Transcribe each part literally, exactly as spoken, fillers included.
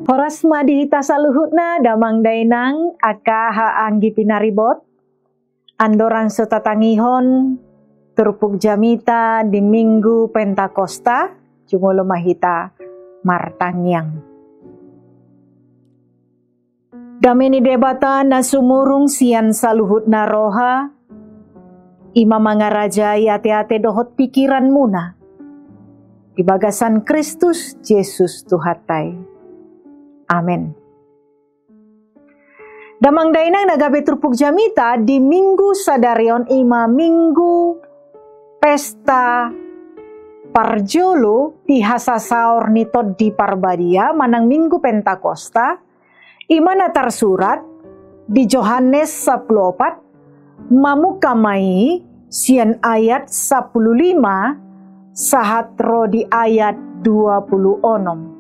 Horas ma di hita saluhutna, damang dainang, angka haha anggi pinaribot. Andorang so tatangihon turpuk jamita di Minggu Pentakosta, jumolo ma hita martangiang. Dame ni Debata na sumurung sian saluhutna roha, i ma mangarajai ateate dohot pikiranmuna di bagasan Kristus Jesus Tuhanta i. Amen. Damang dainang, na gabe turpuk jamita di Minggu sadari on, i ma Minggu pesta parjolo di hasasaor ni Tondi Parbadia manang Minggu Pentakosta, i ma na tarsurat di Johannes sampulu opat, mamungka ma i sian ayat sampulu lima sahat ro di ayat dua pulu onom.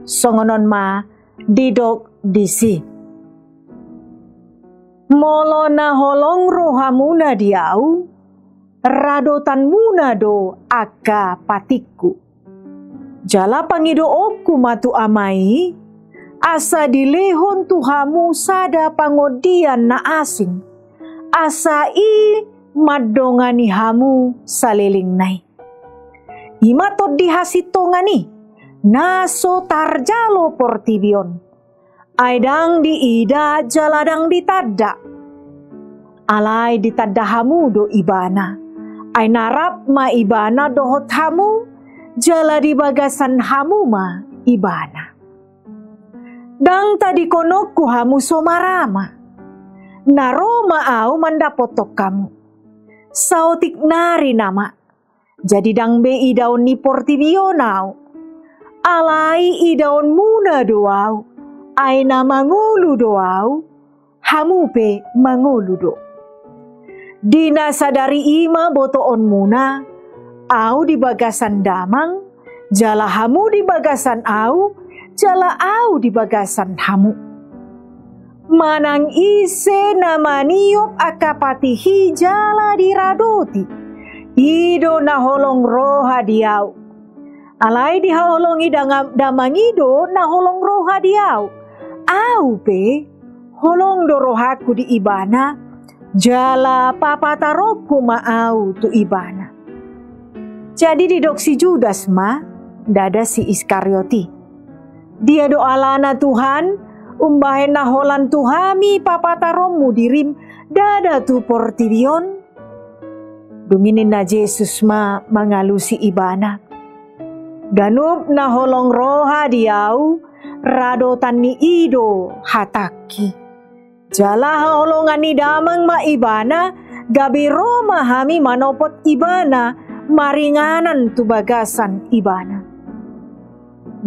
Songon on ma didok disi: Molo na holong rohamuna di Ahu, radotanmuna do angka patikku. Jala pangidoonku ma tu Ama i, asa dilehon tu hamu sada Pangondian na asing, asa i mandongani hamu salelengna i. I ma Tondi hasintongan i, na so tarjalo portibi on. Ai ndang diida jala ndang ditanda. Alai ditanda hamu do Ibana. Ai na rap ma Ibana dohot hamu, jala di bagasan hamu ma Ibana. Ndang tadingkononku hamu so marama. Na ro ma Ahu mandapothon hamu. Saotik nari nama. Jadi ndang be idaon ni portibi on Ahu. Alai idaonmuna do Ahu, ai na mangolu do Ahu, hamu pe mangolu do. Di na sadari i ma botoonmuna, Ahu di bagasan Damang, jala hamu di bagasan Ahu, jala Ahu di bagasan hamu. Manang ise na maniop angka patih i jala diradoti, i do na holong roha di Ahu. Alai dihaholongi danga-, Damang i do na holong roha di Ahu. Ahu pe holong do rohangku di Ibana, jala papataronku ma Ahu tu Ibana. Jadi didok si Judas ma, ndada si Iskariot i: Dia do alana Tuhan, umbahen na holan tu hami papataronmu dirim, ndada tu portibi on? Dung i ninna Jesus ma mangalusi ibana: Ganup na holong roha di Ahu, radotan ni i do hatangki. Jala haholongan ni Damang ma Ibana, gabe ro ma hami manopot Ibana, maringanan tu bagasan Ibana.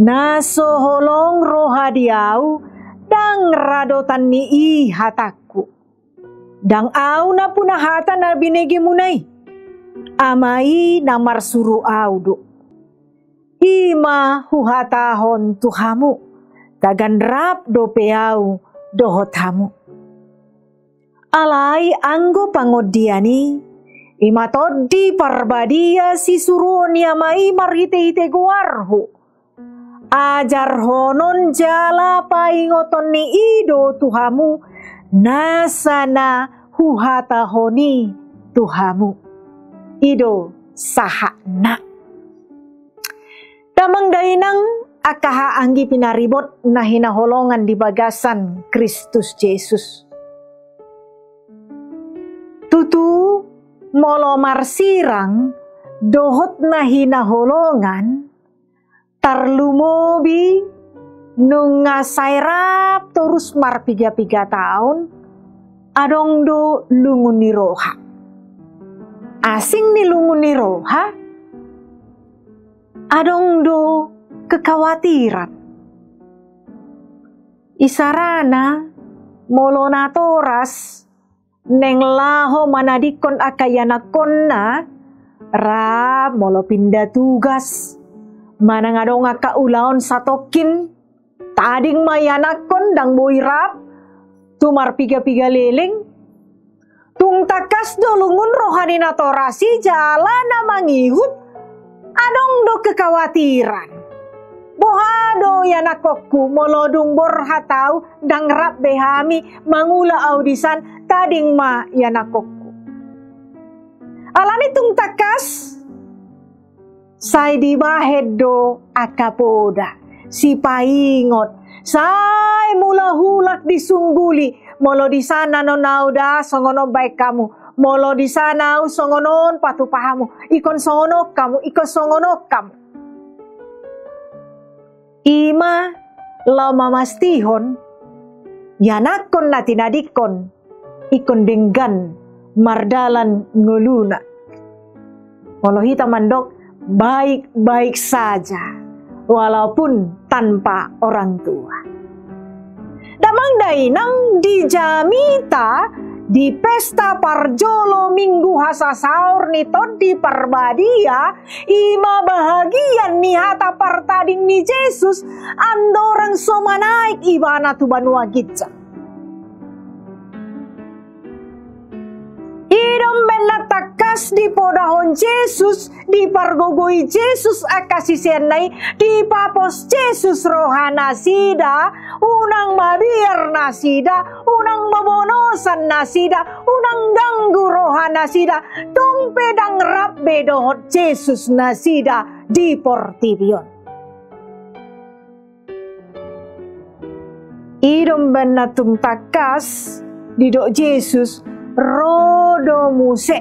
Na so holong roha di Ahu, ndang radotan ni i hatangku. Ndang Ahu nampuna hata na binegemuna i. Ama i na marsuru Ahu do. I ma huhatahon tu hamu, tagan rap dope Ahu dohot hamu. Alai anggo Pangondian i, i ma Tondi Parbadia sisuruon ni Ama i marhitehite goarhu, ajarhonon jala paingoton ni i do tu hamu nasa na huhatahon i tu hamu. I do sahatna. Damang dainang, angka haha anggi pinaribot na hinaholongan di bagasan Kristus Jesus. Tutu, molo marsirang dohot na hinaholongan, tarlumobi nunga sai rap torus marpiga-piga taon, adong do lungun ni roha. Asing ni lungun ni roha, adong do kekhawatiran. Isarana, molo natoras naeng laho manadingkon angka ianakkonna, rap molo pinda tugas, manang adong angka ulaon satongkin, tading ma ianakkon ndang boi rap tu marpiga-piga leleng. Tung tangkas do lungun roha ni natoras i jala na mangihut, adong do kekhawatiran. Boha do ianakhonku, molo dung borhat ahu, ndang rap be hami mangula ahu disan, tading ma ianakhonku. Alani tung tangkas, sai dibahen do angka poda, sipaingot, sai mulak-ulak disungguli, molo disan annon ahu da songon on bahen hamu, molo disan ahu songon on patupa hamu, ingkon songon on hamu, ingkon songon on hamu. I ma laho mamastihon, ianakhon na tinadingkon ingkon denggan mardalan ngoluna. Molo hita mandok baik-baik saja, walaupun tanpa orang tua. Damang dainang, di jamita, di pesta parjolo Minggu Hasasaor ni Tondi Parbadia, i ma bahagian ni hata partading ni Jesus, andorang so manaek ibana tu banua ginjang. I do umbahen na tangkas dipodahon Jesus, dipargogoi Jesus angka siseanna i, dipapos Jesus roha nasida, unang mabiar nasida, unang bobonosan nasida, unang ganggu roha nasida, tung pe ndang rap be dohot Jesus nasida di portibi on. I do umbahen na tung tangkas didok Jesus, ro do muse.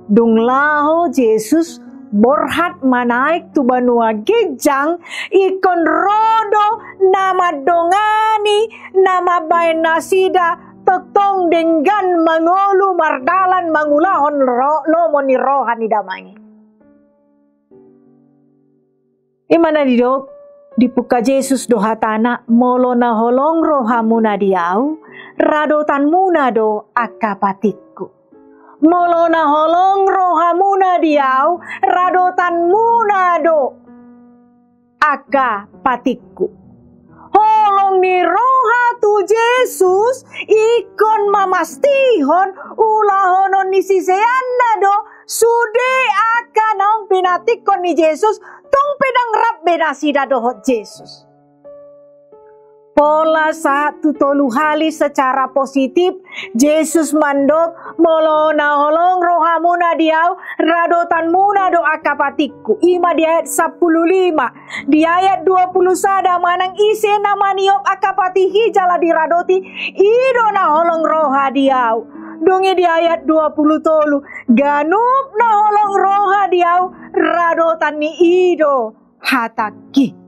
Dung laho Jesus borhat manaek tu banua ginjang, ingkon ro do na mandongani, na mambahen nasida tongtong denggan mangolu mardalan mangulahon ro-, lomo ni roha ni Damang i. I ma na didok, dipungka Jesus do hatana, molo na holong rohamuna di ahu, radotanmuna do angka patikku. Molo na holong rohamuna di ahu, radotanmuna do angka patikku. Holong ni roha tu Jesus ingkon mamastihon ulahonon ni siseanna do sude angka naung pinantikhon ni Jesus, tung pe ndang rap be nasida dohot Jesus. Pola sahat tu tolu hali secara positif, Jesus mandok, molo na holong rohamuna di ahu, radotanmuna do angka patikku. I ma di ayat sampulu lima, di ayat dua pulu sada, manang ise na maniop angka patih i jala diradoti, i do na holong roha di ahu. Dung i di ayat dua pulu tolu, ganup na holong roha di ahu, radotan ni i do hatangki.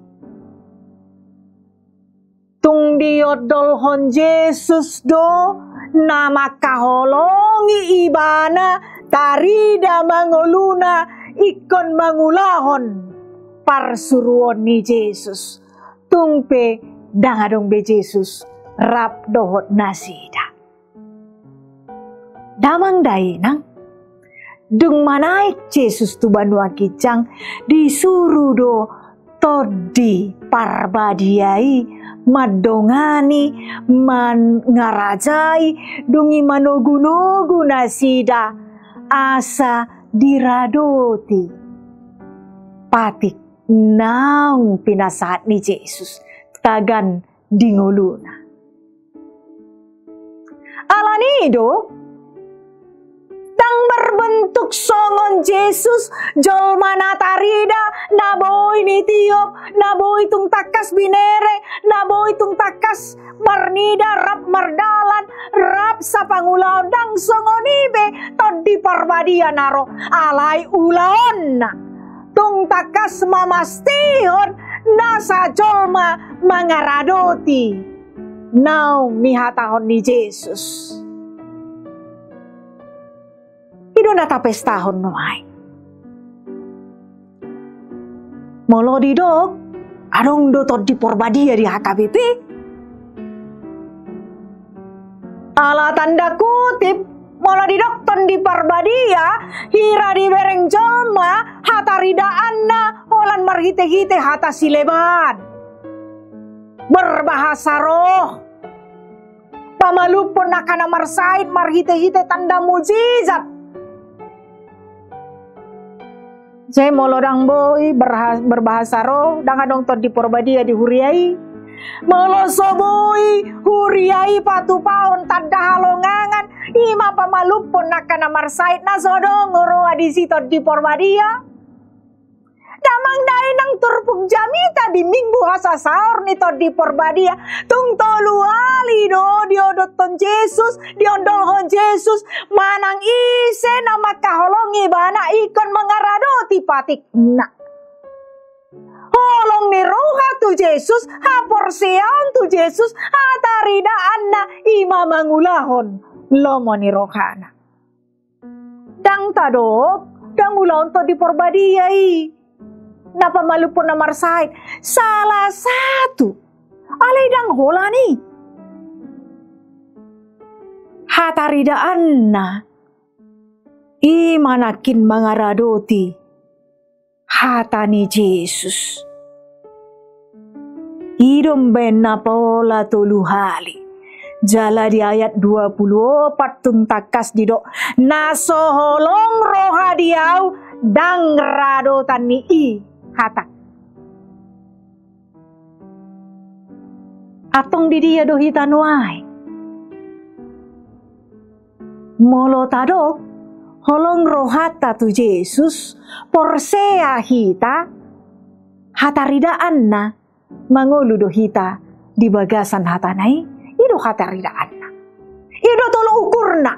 Tung diondolhon Jesus do na mangkaholongi ibana tarida mangoluna ingkon mangulahon parsuruon ni Jesus. Tung pe ndang adong be Jesus rap dohot nasida. Damang dainang, dung manaek Jesus tu banua ginjang, disuru do Tondi Parbadia i mandongani, mangarajai, dung i manogunogu nasida asa diradoti patik naung pinasahat ni Jesus tagan di ngoluna. Alani i do, ndang marbentuk songon Jesus, jolma na tarida, na boi nitiop, na boi tung tangkas binere, na boi tung tangkas marnida, rap mardalan, rap sapangulaon, ndang songon i be Tondi Parbadia na ro, alai ulaonna tung tangkas mamastihon nasa jolma mangaradoti naung nihatahon ni Jesus. I do na tapestahon nuaeng. Molo didok, adong do Tondi Parbadia di H K B P. Ala tanda kutip, molo didok Tondi Parbadia, hira dibereng jolma hataridaanna holan marhitehite hata sileban, berbahasa roh, pamalumhon angka na marsahit marhitehite tanda mujizat. Sai molo ndang boi berha-, berbahasa roh, ndang adong Tondi Porbadia di huria i. Molo so boi huria i patupahon tanda halongangan, i ma pamalumhon angka na marsahit, na so adong roha disi Tondi Porbadia. Damang dainang turpuk jamita di minggu hasasaor ni Tondi Porbadia, tung tolu hali do diodothon Jesus, diondolhon Jesus, manang ise na mangkaholongi ibana ingkon mangaradoti patikna. Holong ni roha tu Jesus, haporseaon tu Jesus, hataridaanna i ma mangulahon lomo ni rohana. Ndang tadok, ndang ulaon Tondi Porbadia i na pamalumhon na marsahit. Salah satu, alai ndang holan i. Hataridaanna i ma nangkin mangaradoti hata ni Jesus. I do umbahen na pola tolu hali. Jala di ayat dua pulu opat tung tangkas didok, na so holong roha di ahu ndang radotan ni i hatangku. Antong di dia do hita nuaeng? Molo tadok, holong rohanta tu Jesus, porsea hita, hataridaanna mangolu do hita di bagasan hatana i, i do hataridaanna. I do tolok ukurna.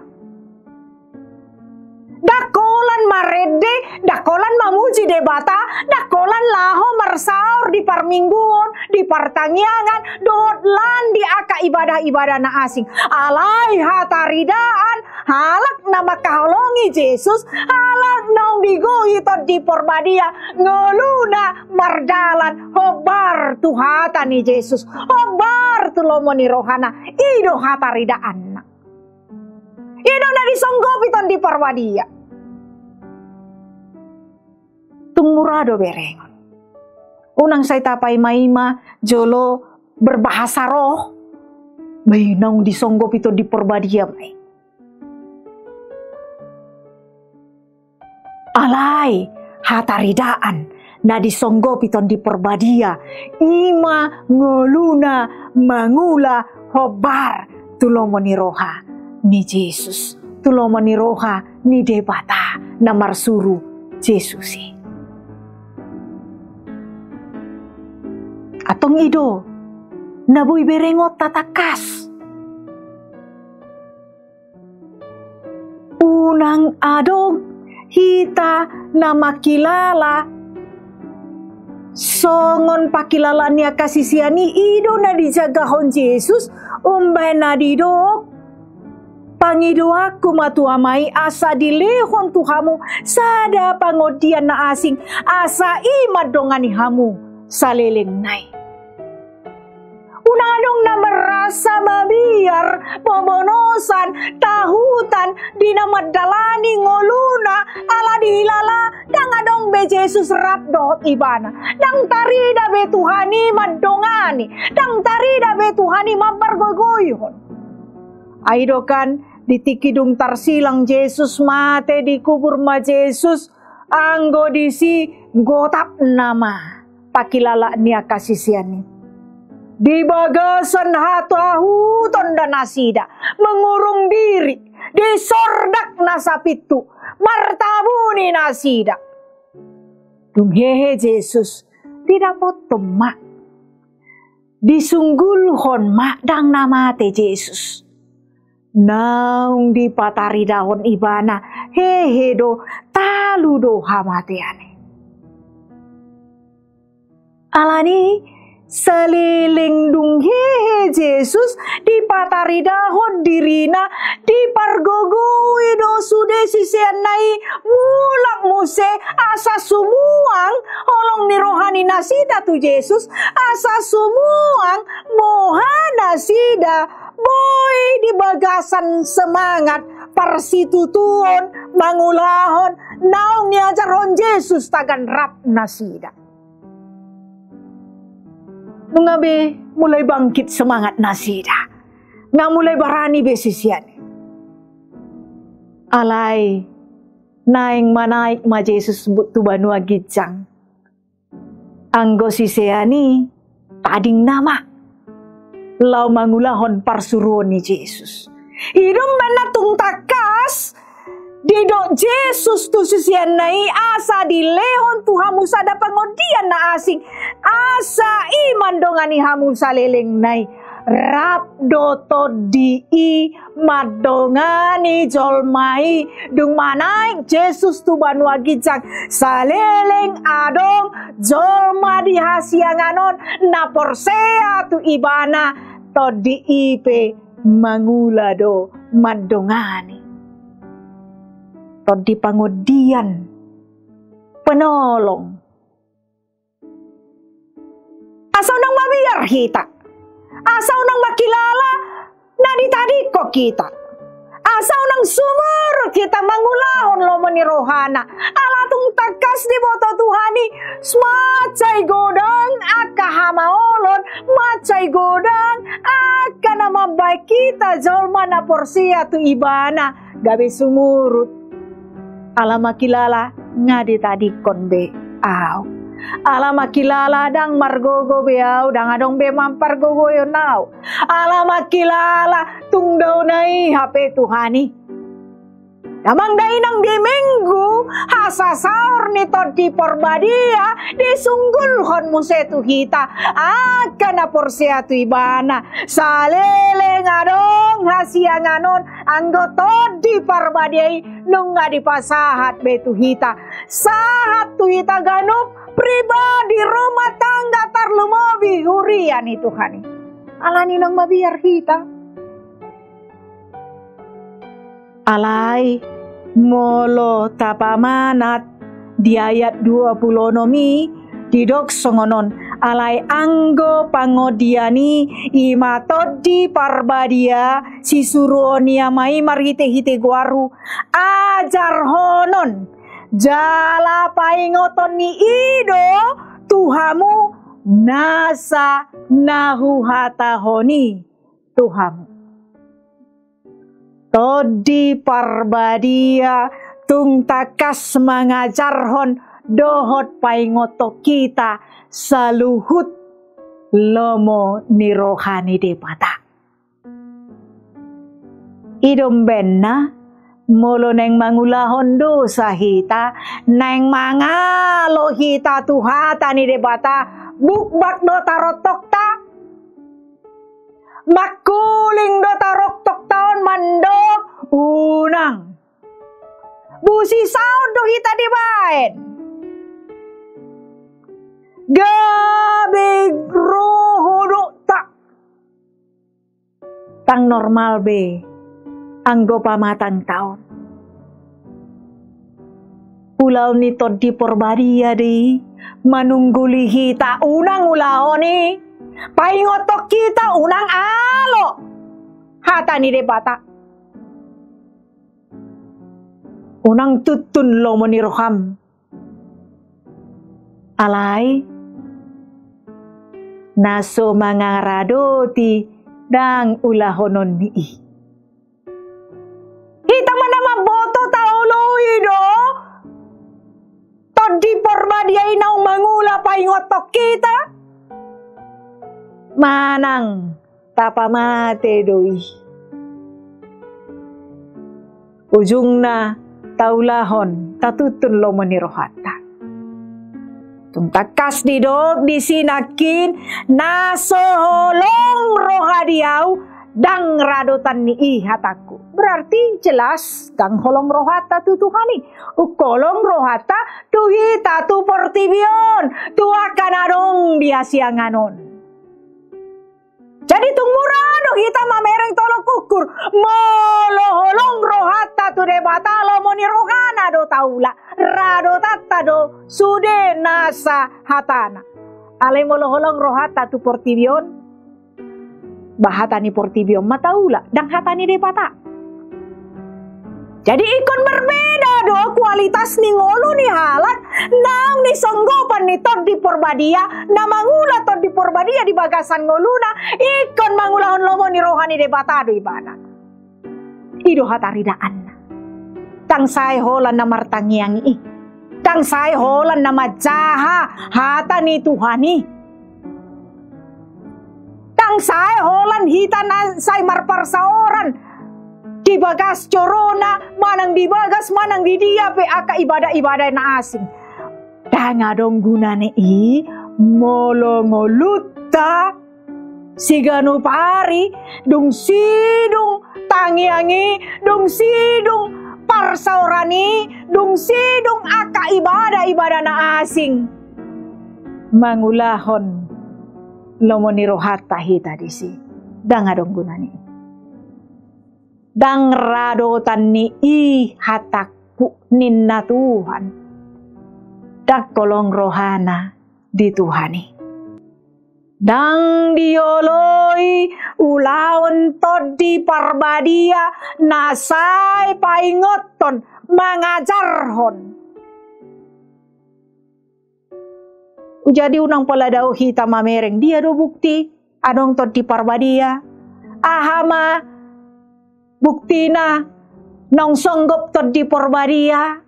Ndang holan marende, ndang holan mamuji Debata, ndang holan laho marsaor di parmingguon, di partangiangan, dohot lan di angka ibadah-ibadah na asing. Alai hataridaan, halak na mangkaholongi Jesus, halak naung digohi Tondi Porbadia, ngoluna mardalan hombar tu hata ni Jesus, hombar tu lomo ni rohana, i do hataridaanna. I do na disonggopi Tondi Porbadia. Tung mura do berengon. Unang sai tapaima-ima jolo berbahasa roh. Bah, naung disonggopi Tondi Porbadia ma i. Alai hataridaan na disonggopi Tondi Porbadia, i ma ngoluna mangula hombar tu lomo ni roha ni Jesus, tu lomo ni roha ni Debata na marsuru Jesus i. Antong i do na boi berengonta tangkas. Unang adong hita na mangkilala songon pangkilalaan ni angka sisean i, i do na dijagahon Jesus, umbahen na didok, pangidoanku ma tu Ama i asa dilehon tu hamu sada pangondian na asing, asa i mandongani hamu salelengna i. Unang adong na merasa mabiar, bobonosan, tahutan, di na mandalani ngoluna, ala dihilala, ndang adong be Jesus rap dohot ibana. Ndang tarida be Tuhan i mandongani, ndang tarida be Tuhan i mampargoigoihon. Ai do kan, di tingki dung tarsilang Jesus, mate, dikubur ma Jesus, anggo disi gotap nama pangkilalaan ni angka sisean i. Di bagasan hatahuton do nasida, mengurung diri, disordak nasa pintu, martabuni nasida. Dung hehe Jesus, didapothon ma, disunggulhon ma, ndang na mate Jesus. Naung dipataridahon ibana, hehe do, talu do hamatean i. Alani, saleleng dung hehe Jesus, dipataridahon dirina, dipargogoi do sude siseanna i, mulak muse, asa sumuang holong ni roha ni nasida tu Jesus, asa sumuang boha nasida, boi di bagasan semangat parsitutuon mangulahon naung niajarhon Jesus tagan rap nasida. Nunga be mulai bangkit semangat nasida, nga mulai barani be sisean i. Alai Naeng manaek ma Jesus bu-, tu banua ginjang. Anggo sisean i tading nama laho mangulahon parsuruon ni Jesus. I do umbahen na tung tangkas didok Jesus tu siseanna i asa dilehon tu hamu sada pangondian na asing, asa i mandongani hamu salelengna i. Rap do Tondi i mandongani jolma i. Dung manaek Jesus tu banua ginjang, saleleng adong jolma di hasiangan on na porsea tu Ibana, Tondi i pe mangula do mandongani. Tondi pangondian, penolong. Asa unang mabiar hita. Asa unang mangkilala na ditadingkon hita. Asa unang sumurut hita mangulahon lomo ni rohana. Ala tung tangkas diboto Tuhan i, mansai godang angka hamaolon, mansai godang angka na mambahen hita jolma na porsea tu Ibana gabe sumurut. Ala mangkilala nga ditadingkon be ahu. Ala mangkilala ndang margogo be ahu, ndang adong be mampargogoion ahu. Ala mangkilala tung dao na i hape Tuhan i. Damang dainang, di Minggu hasasaor ni Tondi Parbadia disunggulhon muse tu hita angka na porsea tu Ibana. Saleleng adong hasiangan on, anggo Tondi Parbadia i nunga dipasahat be tu hita. Sahat tu hita ganup, pribadi, rumah tangga, tarlumobi huria ni Tuhan i. Alani i unang mabiar hita. Alai molo tapamanat di ayat dua pulu onom i, didok songon on: Alai anggo pangondian i, i ma Tondi Parbadia, sisuruon ni Ama i marhitehite goarhu, ajarhonon jala paingoton ni i do tu hamu nasa na huhatahon i tu hamu. Tondi Parbadia tung tangkas mangajarhon dohot paingothon hita saluhut lomo ni roha ni Debata. I do umbahen na molo naeng mangulahon dosa hita, naeng mangalo hita tu hata ni Debata, bukbak do taroktokta. Mangkuling do taroktokta on mandok unang. Busisaon do hita dibaen. Gabe ro hodokta. Ndang normal be anggo pamatangta on. Ulaon ni Tondi Parbadia do i manungguli hita unang ulahon i, paingothon hita unang alo hata ni Debata. Unang tuntun lomo ni roham. Alai na so mangaradoti ndang ulahononni i. Hita ma na mamboto taoloi do Tondi Parbadia i naung mangula paingothon hita? Manang tapamate do i. Ujungna taulahon, tatuntun lomo ni rohanta. Tung tangkas didok disi nangkin, na so holong roha di ahu, ndang radotan ni i hatangku. Berarti jelas ndang holong rohanta tu Tuhan i. Ung holong rohanta tu hita, tu portibi on, tu angka na adong di hasiangan on. Jadi tung mura do hita mamereng tolok ukur. Molo holong rohanta tu Debata, lomo ni rohana do taula, radotanta do sude nasa hatana. Alai molo holong rohanta tu portibi on, ba hata ni portibi on ma taula, ndang hata ni Debata. Jadi ingkon berbeda do kualitas ni ngolu ni halak naung nisonggopan ni Tondi Parbadia, na mangula Tondi Parbadia di bagasan ngoluna, ingkon mangulahon lomo ni roha ni Debata do ibana. I do hataridaanna. Ndang sae holan na martangiang i. Ndang sae holan na manjaha hata ni Tuhan i. Ndang sae holan hita na sai marparsaoran di bagas jorona, manang di bagas, manang di dia pe angka ibadah-ibadah na asing. Ndang adong gunana i, molo ngolunta siganup ari dung sidung tangiang i, dung sidung parsaoran i, dung sidung angka ibadah-ibadah na asing mangulahon lomo ni rohanta hita disi. Ndang adong gunana i. Ndang radotan ni i hatangku, ninna Tuhan. Ndang holong rohana di Tuhan i. Ndang dioloi ulaon Tondi Parbadia na sai paingothon, mangajarhon. Jadi unang pola dao hita mamereng, dia do bukti adong Tondi Parbadia? Aha ma buktina naung songgop Tondi Parbadia?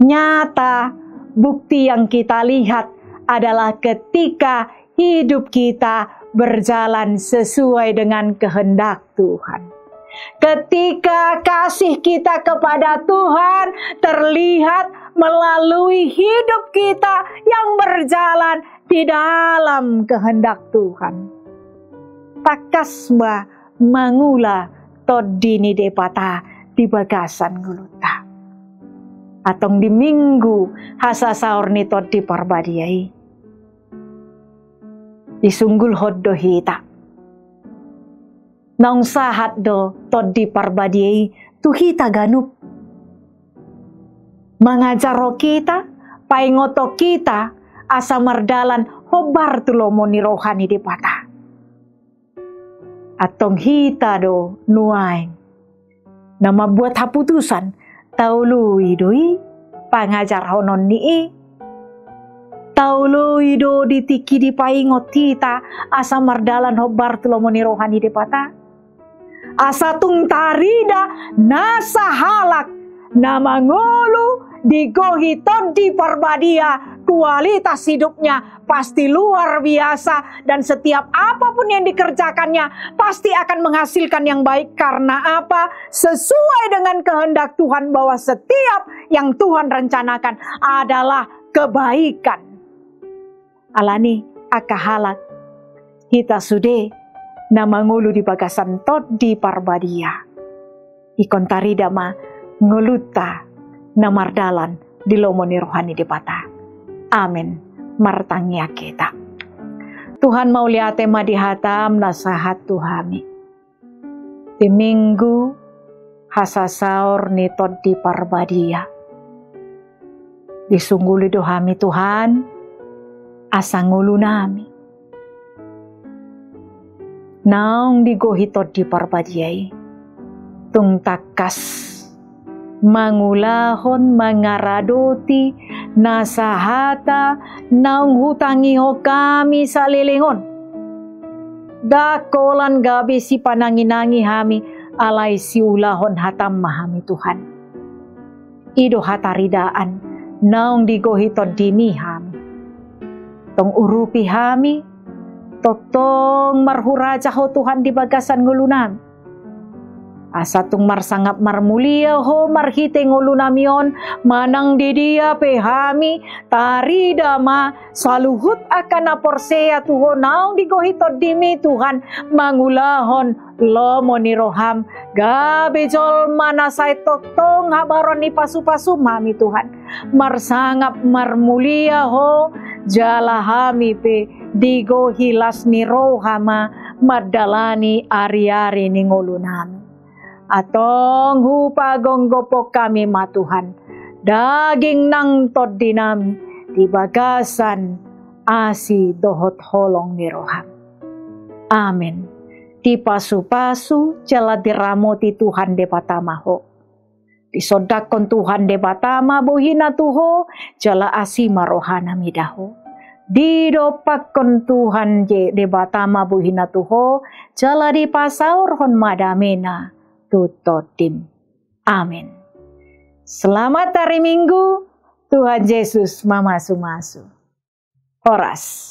Nyata, bukti yang kita lihat adalah ketika hidup kita berjalan sesuai dengan kehendak Tuhan. Ketika kasih kita kepada Tuhan terlihat melalui hidup kita yang berjalan di dalam kehendak Tuhan. Tangkas ma mangula Tondi ni Debata di bagasan ngolunta. Antong di Minggu hasasaor ni Tondi Parbadia i, disunggulhon do hita. Naung sahat do Tondi Parbadia i tu hita ganup, mangajarhon hita, paingothon hita asa mardalan hombar tu lomo ni roha ni Debata. Antong hita do nuaeng na mambuat haputusan, taoloi do i pangajarhonon ni i, taoloi do di tingki dipaingot hita asa mardalan hombar tu lomo ni roha ni Debata. Asa tung tarida na sahalak na mangolu digohi Tondi Parbadia, kualitas hidupnya pasti luar biasa, dan setiap apapun yang dikerjakannya pasti akan menghasilkan yang baik. Karena apa? Sesuai dengan kehendak Tuhan, bahwa setiap yang Tuhan rencanakan adalah kebaikan. Alani, angka halak, hita sude na mangolu di bagasan Tondi Parbadia, ingkon tarida ma ngolunta na mardalan di lomo ni roha ni Debata. Amen. Martangiang hita. Tuhan, mauliate ma di hataM na sahat tu hami. Di Minggu hasasaor ni Tondi Parbadia, disungguli do hami, Tuhan, asa ngolunami naung digohi Tondi Parbadia i tung tangkas mangulahon, mangaradoti nasa hata naung hutangihon hami saleleng on. Ndang holan gabe sipananginangi hami, alai siulahon hataM ma hami, Tuhan. I do hataridaan naung digohi TondiMi hami. Tong urupi hami, tongtong marhuraja Ho, Tuhan, di bagasan ngolunami. Asa tung marsangap marmulia Ho marhite ngolunami on, manang di dia pe hami, tarida ma saluhut angka na porsea tu Ho naung digohi TondiMi, Tuhan, mangulahon lomo ni rohaM, gabe jolma na sai tongtong habaron ni pasupasuM hami, Tuhan. Marsangap marmulia Ho, jala hami pe digohi las ni roha ma mandalani ariari ni ngolunami. Antong hupagomgophon hami ma, Tuhan, daging nang tondinami di bagasan asi dohot holong ni rohaM. Amen. Dipasupasu jala diramoti Tuhan Debata ma ho. Disondangkon Tuhan Debata ma bohiNa tu ho, jala asi ma rohaNa mida ho. Didompakkon Tuhan Je-, Debata ma bohiNa tu ho, jala dipasaorhon ma dameNa tu tondim. Amin. Selamat hari Minggu, Tuhan Yesus mamasu-masu. Horas.